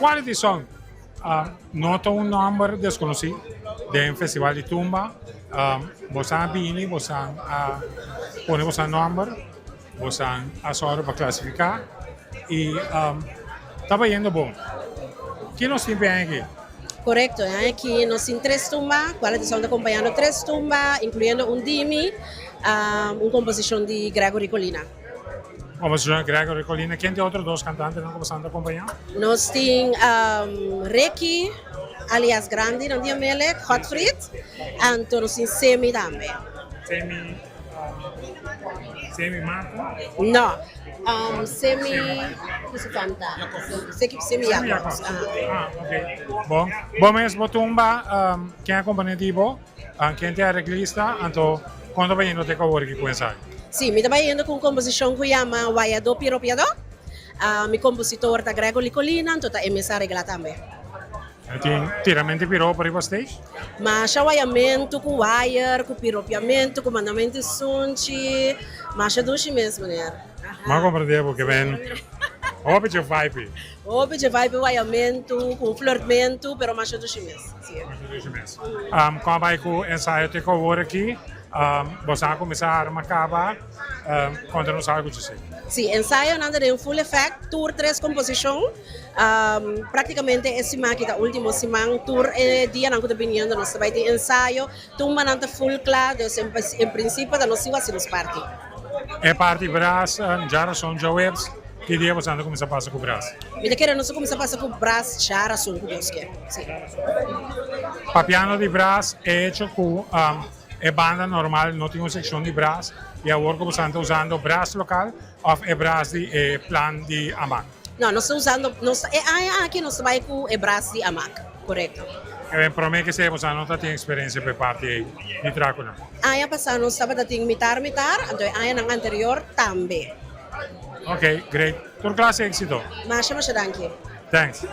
Quality Sound no ta un nomber desconoci den Festival di Tumba. Boso a bini, boso a pone boso nomber, boso a sòru pa clasifica y ta bayendo bon. Ki nos tin p'e aña aki? Correcto, e aña aki nos tin tres tumba, Quality Sound ta acompañando tres tumba, incluyendo un dimi, un composicion di Gregory Colina. Composicion di Gregory Colina, ken ta e otro dos cantantenan cu boso ta acompaña? Nos tin Ricky, alias Grandi, nan tin Amelek, Godfried, anto nos tin Semi tambe. Semi, Semi Marco? No, Semi, cu su fam ta? Semi Jacobs. Ah, ok. Bon, bo mes bo tumba, ken a acompaña di bo? Ken ta e areglista? Anto kon ta bayendo te ku awor ki kuminsá? Sí, mi ta bayendo ku un komposishon ku yama Wayadó Piropiadó. Mi kompositor ta Gregory Colina, anto ta e mes a areglá tambe. E tin tiramento di piropo riba stage? Masha wayamentu ku wire, ku piropiamentu, ku mandamentu di sunchi. Masha dushi mes, meneer. Mi a komprendé bo ke ben hopi dje vibe. Hopi dje vibe wayamentu, ku un flirtmentu, pero masha dushi mes. Masha dushi mes. Kon a bai ku ensayo te ku awor aki? Boso a kuminsá arma kaba? Konta nos algu dje si. Si, ensayonan ta den full effect, tur tres komposishon. Praktikamente e siman aki ta ultimo siman, tur e dianan ku ta biniendo nos ta bai tin ensayo, tumbanan ta full kla, dus en prinsipio ta nos sigu hasi nos parti. E parti bras, djarason djaweps, ki dia boso ta kuminsá pasa ku bras? Mi ta kere nos a kuminsá pasa ku bras djarason ku Dios ke, si. Papiando di bras, e hecho ku e banda normal no tin un sekshon di bras i awor ku boso ta usando bras lokal òf e bras di e plan di Amak? No, nos ta usando, nos e aña aki nos ta bai ku e bras di Amak, korekto. E promé ke esei boso no ta tin eksperensia pa e parti ei di trakunan? Aña pasá nos tabata tin mitar mitar, anto e añanan anterior tambe. Ok, great. Tur klase éksito. Masha masha danki. Thanks.